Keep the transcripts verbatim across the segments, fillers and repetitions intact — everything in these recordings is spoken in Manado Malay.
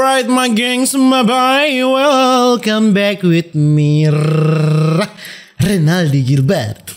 Alright, my gangs, my boy, welcome back with me, Renaldi Gilbert.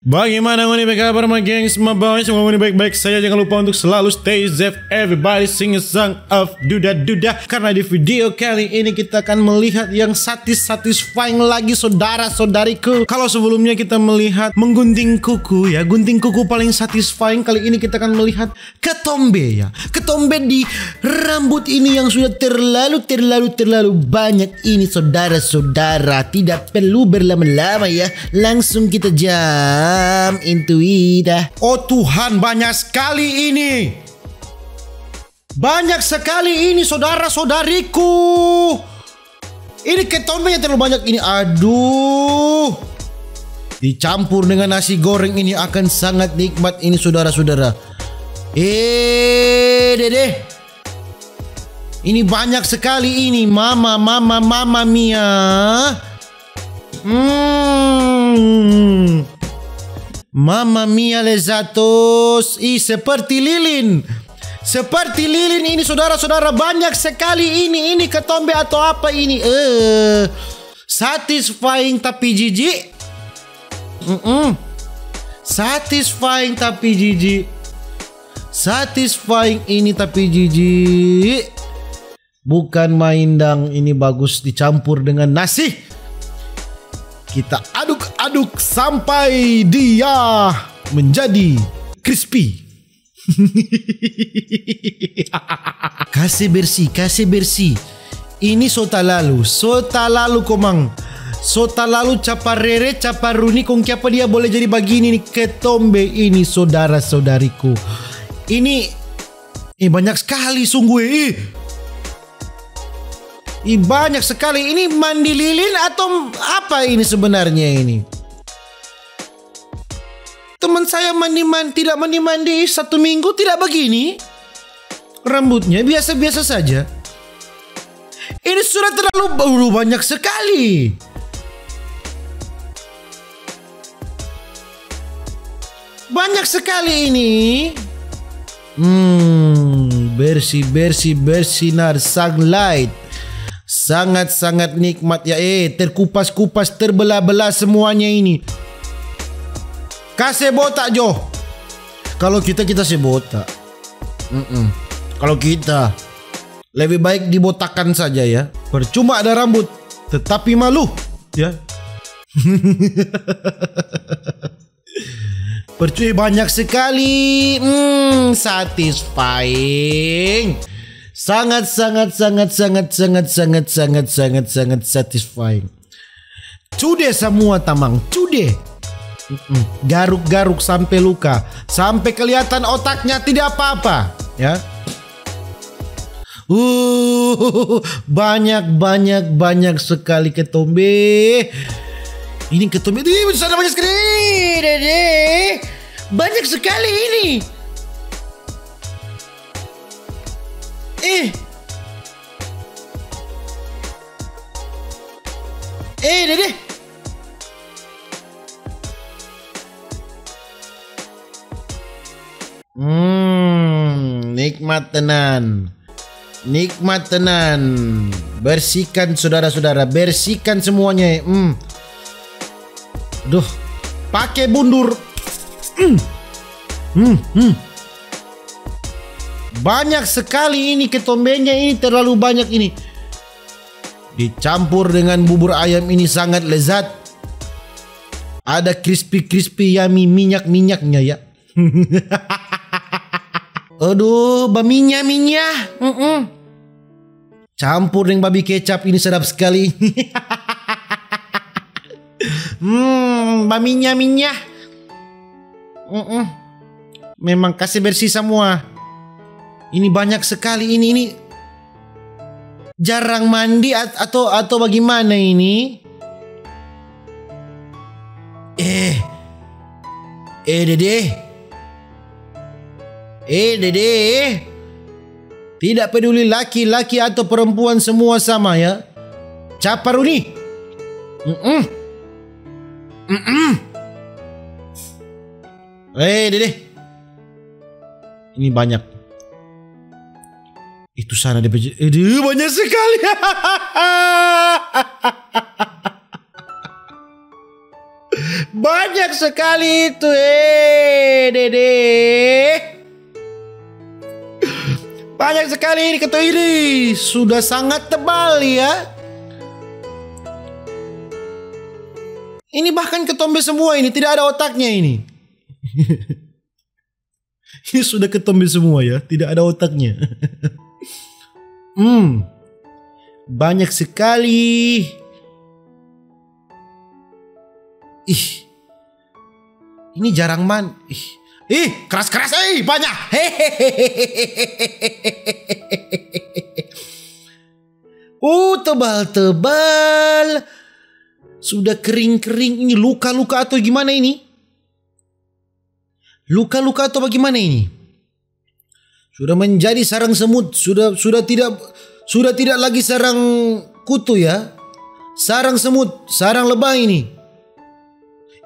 Bagaimana ngoni pe kabar, my gangs, my boys? Semoga ngoni baik-baik saja. Jangan lupa untuk selalu stay safe, everybody. Sing a song of duda-duda. Karena di video kali ini kita akan melihat yang satis-satisfying lagi, saudara-saudariku. Kalau sebelumnya kita melihat menggunting kuku, ya, gunting kuku paling satisfying, kali ini kita akan melihat ketombe, ya. Ketombe di rambut ini yang sudah terlalu, terlalu, terlalu banyak ini, saudara-saudara. Tidak perlu berlama-lama, ya. Langsung kita jump into it, ah. Oh Tuhan, banyak sekali ini. Banyak sekali ini, saudara-saudariku. Ini ketombenya terlalu banyak ini. Aduh. Dicampur dengan nasi goreng ini akan sangat nikmat ini, saudara-saudara. Eh, dede. Ini banyak sekali ini. Mama, mama, mama mia. Hmm. Mama mia, lezatos. Ih, seperti lilin. Seperti lilin ini, saudara-saudara. Banyak sekali ini. Ini ketombe atau apa ini? Eh, satisfying tapi jijik. Mm-mm. Satisfying tapi jijik. Satisfying ini tapi jijik. Bukan main dang, ini bagus dicampur dengan nasi. Kita aduk-aduk sampai dia menjadi crispy. Kase bersih, kase bersih. Ini so talalu, so talalu komang. So talalu caparere, caparuni, kong kiapa dia boleh jadi bagini ni ketombe ini, saudara-saudariku. Ini, eh, banyak sekali sungguh, eh. Ih, banyak sekali. Ini mandi lilin atau apa ini sebenarnya ini? Teman saya mandi-mandi, tidak mandi-mandi satu minggu, tidak begini. Rambutnya biasa-biasa saja. Ini sudah terlalu, terlalu banyak sekali. Banyak sekali ini. Hmm, bersih, bersih, bersinar, sunlight. Sangat-sangat nikmat ya. Eh, terkupas-kupas, terbelah-belah semuanya ini. Kase botak jo. Kalau kita, kita se botak. Mm-mm. Kalau kita, lebih baik dibotakan saja ya. Percuma ada rambut, tetapi malu ya. Percuma banyak sekali. Hmm, satisfying. Sangat, sangat, sangat, sangat, sangat, sangat, sangat, sangat, sangat satisfying. Cude samua, tamang, cude. Mm-mm. Garuk-garuk sampe luka, sampe kelihatan otaknya, tidak apa-apa, ya. Uh, banyak, banyak, banyak sekali ketombe. Ini ketombe, ih, sana banyak sekali. Dede. Banyak sekali ini. Eh. Eh, dede. Hmm, nikmat tenan. Nikmat tenan. Bersihkan, saudara-saudara, bersihkan semuanya. Hmm. Duh, pake bundur. Hmm. Hmm, hmm. Banyak sekali ini ketombenya, ini terlalu banyak ini. Dicampur dengan bubur ayam ini sangat lezat. Ada crispy-crispy, yummy, minyak-minyaknya ya. Aduh, baminya-minya. Mm-mm. Campur deng babi kecap, ini sedap sekali. Hmm, baminya-minya. Mm-mm. Memang kase bersih samua. Ini banyak sekali ini, ini jarang mandi at-, atau, atau bagimana ini? Eh. Eh, dede. Eh, dede. Tidak peduli laki-laki atau perempuan, semua sama ya. Caparuni. Mm-mm. Mm-mm. Eh, dede. Ini banyak. Itu sana dia pe-, aduh, banyak sekali. Banyak sekali itu, eh, dede. Banyak sekali ini, keto ini. Sudah sangat tebal, ya. Ini bahkan ketombe semua ini, tidak ada otaknya ini. Ini sudah ketombe semua ya, tidak ada otaknya. Hmm, banyak sekali. Ih, ini jarang man. Ih, ih, keras-keras, eh, banyak. Hehehe. Uh, tebal-tebal. Sudah kering-kering. Ini luka-luka atau gimana ini? Luka-luka atau bagaimana ini? Sudah menjadi sarang semut, sudah, sudah tidak, sudah tidak lagi sarang kutu ya. Sarang semut, sarang lebah ini.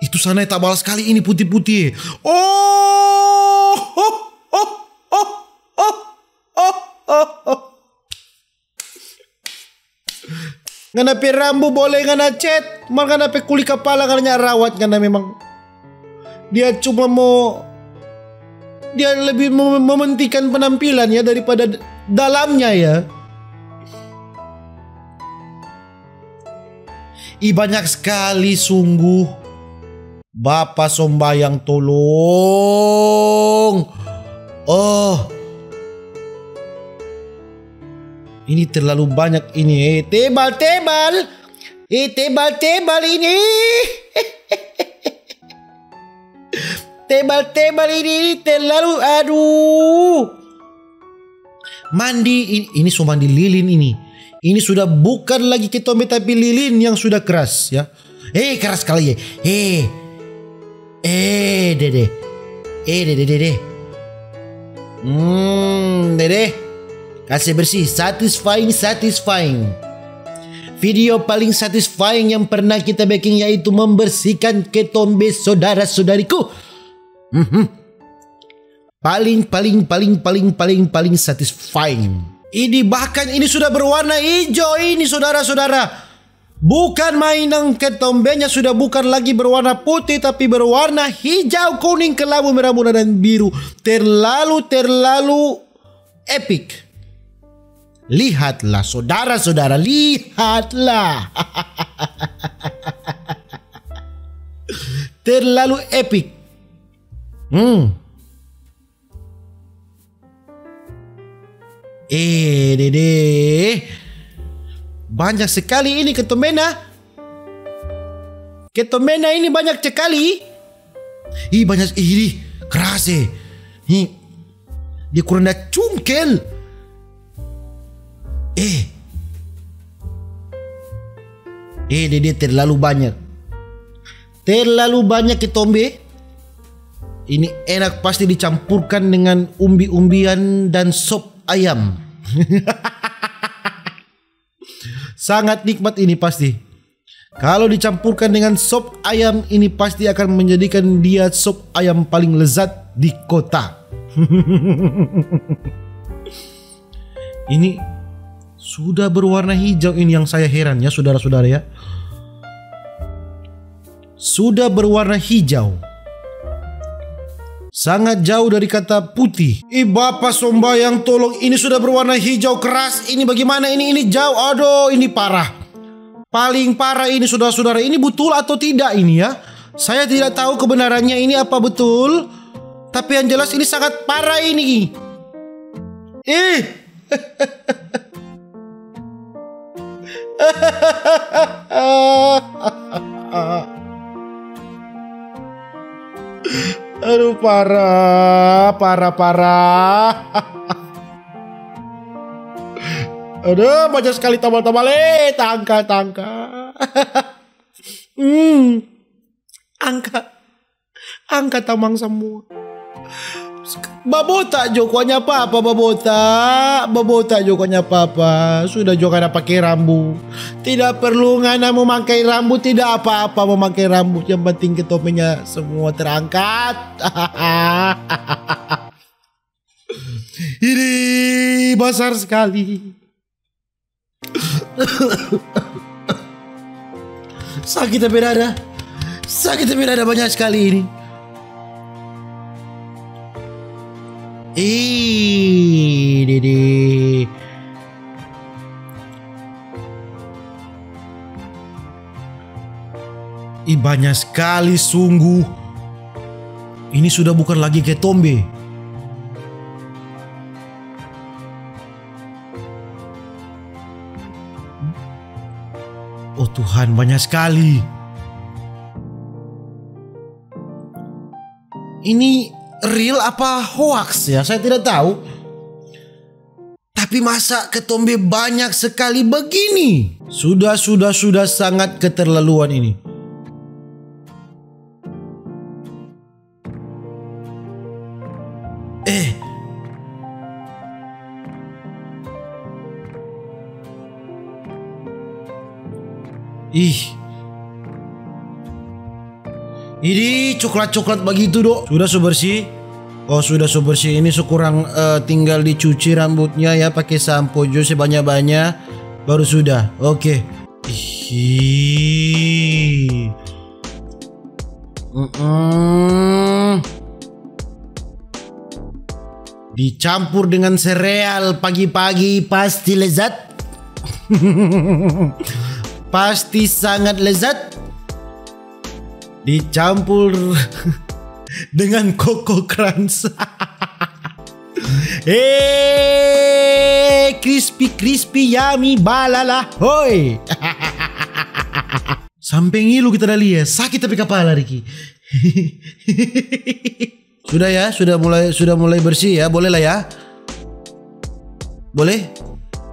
Itu sana tabal sekali ini putih-putih. Oh, oh, oh, oh, oh, oh, oh, oh. Ngana pe rambu boleh ngana cet, mar ngana pe kuli kapala ngana nya rawat ngana memang. Dia cuma mo, dia lebih mem-, mementingkan penampilan ya daripada d-, dalamnya ya. Ih, banyak sekali sungguh. Bapa sombayang tolong. Oh. Ini terlalu banyak ini, eh. Tebal-tebal. Eh, tebal-tebal ini. Tebal-tebal ini, ini terlalu, aduh. Mandi, i-, ini so mandi lilin ini. Ini sudah bukan lagi ketombe, tapi lilin yang sudah keras, ya. Eh, keras sekali, ya. Eh. Eh, dede. Eh, dede, dede. Hmm, dede. Kasih bersih, satisfying, satisfying. Video paling satisfying yang pernah kita bikin yaitu membersihkan ketombe saudara-saudariku. Mhm. Paling, paling, paling, paling, paling, paling satisfying. Ini bahkan ini sudah berwarna hijau ini, saudara-saudara. Bukan main dang, ketombenya sudah bukan lagi berwarna putih, tapi berwarna hijau, kuning, kelabu, merah, muda, dan biru. Terlalu, terlalu epic. Lihatlah, saudara-saudara, lihatlah. Terlalu epic. Hmm. Eh, dede. Banyak sekali ini ketombena. Ketombena ini banyak sekali. Ih, banyak, ih, ih, keras, eh. Ih, dia kurang da cungkel. Eh. Eh, dede, terlalu banyak. Terlalu banyak ketombe. Ini enak, pasti dicampurkan dengan umbi-umbian dan sop ayam. Sangat nikmat ini pasti. Kalau dicampurkan dengan sop ayam, ini pasti akan menjadikan dia sop ayam paling lezat di kota. Ini sudah berwarna hijau, ini yang saya heran ya, saudara-saudara ya. Sudah berwarna hijau. Sangat jauh dari kata putih. Ih, Bapa sombayang tolong, ini sudah berwarna hijau keras. Ini bagaimana ini? Ini jauh. Aduh, ini parah. Paling parah ini, saudara-saudara. Ini betul atau tidak ini ya? Saya tidak tahu kebenarannya ini apa betul. Tapi yang jelas ini sangat parah ini. Ih. Aduh, parah, parah, parah. Aduh, banyak sekali tambal-tambal. Eh, tangka, tangka. Hmm. Angka. Angka tamang samua. Sek-, Babota jo, kwa nyapa apa babota? Babota jo, kwa nyapa apa? Sudah jo ngana pake rambu. Tidak perlu ngana mo mangkai rambu, tidak apa-apa mo mangkai rambu. Yang penting ketomenya semua terangkat. Ini besar sekali. Sakit tapi dada. Sakit tapi dada banyak sekali ini. Ih, dede. Ih, banyak sekali sungguh. Ini sudah bukan lagi ketombe. Oh Tuhan, banyak sekali. Ini real apa hoax ya? Saya tidak tahu. Tapi masa ketombe banyak sekali begini? Sudah, sudah, sudah sangat keterlaluan ini. Eh. Ih. Ini coklat-coklat bagitu, do. Sudah so bersih? Oh, sudah so bersih. Ini so kurang, eh, tinggal dicuci rambutnya ya, pakai sampo jo sebanyak-banyak. Baru sudah. Oke. Ih. Mm-mm. Dicampur dengan sereal pagi-pagi pasti lezat. Pasti sangat lezat. Dicampur dengan Koko Krans. Eh, crispy, crispy, yummy, balala, hoi. Sampe ngilu kita da lia, sakit tapi kapala, Riki. Sudah ya, sudah mulai, sudah mulai bersih ya, boleh lah ya. Boleh?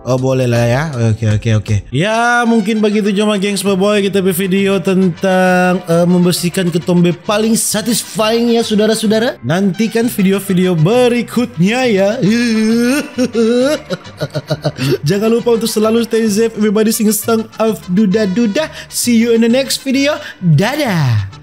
Oh, boleh lah ya. Oke, oke, oke. Ya, mungkin begitu cuma, gengs, boy, kita pe video tentang, eh, membersihkan ketombe paling satisfying ya, saudara-saudara. Nantikan video-video berikutnya ya. Jangan lupa untuk selalu stay safe, everybody sing stang of duda-duda. See you in the next video. Dadah.